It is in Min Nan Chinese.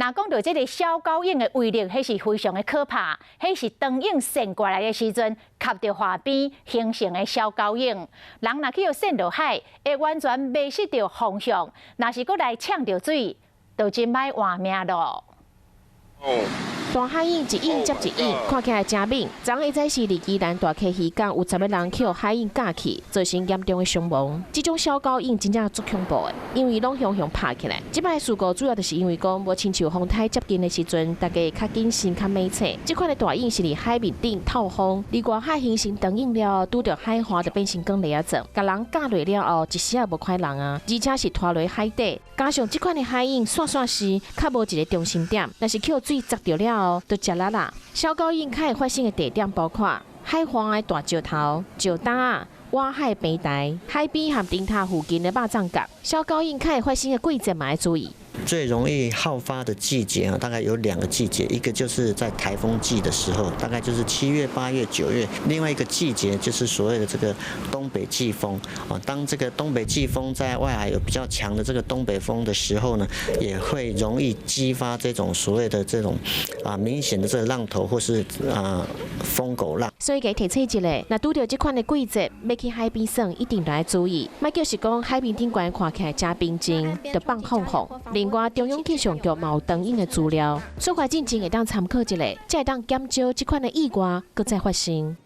若講著這个小狗湧的威力，彼是非常的可怕。彼是長湧扇過來的時陣，合著岸邊形成的小狗湧。人若去予扇落海，會完全迷失著方向。若是閣來嗆著水，就真歹活命囉。大海湧一湧接一湧，看起來誠猛。昨昏早時佇宜蘭大溪漁港有10個人去予海湧咬去，造成嚴重的傷亡。這種小狗湧真正足恐怖的，因為攏雄雄拍起來。這擺事故主要就是因為講無親像風颱接近的時陣，大家較謹慎、較猛醒。這款的大湧是佇海面頂透風，離外海形成長湧了後，拄著海岸就變成捲螺仔狀，共人咬落了後，一時也無快人啊，而且是拖落海底。加上這款的海湧散散時，較無一个中心點，若是去予水砸著了後，就食力啦。小狗湧較會發生的地點包括海岸的大石頭、石擔仔、外海平台、海邊和燈塔附近的肉粽角。小狗湧較會發生的季節嘛愛注意。最容易好發的季節啊，大概有兩個季節，一個就是在颱風季的時候，大概就是7月、8月、9月；另外一個季節就是所謂的這個東北季風啊。當這個東北季風在外海有比較強的這個東北風的時候呢，也會容易激發這種所謂的這種明顯的這個浪頭或是瘋狗浪。所以共提醒一下，若拄著這款的季節，欲去海邊耍，一定愛注意，莫就是講海面頂懸看起來誠平靜，就放放放。另外，中央氣象局嘛有長湧的資料，出發進前會當參考一下，才會當減少這款的意外閣再發生。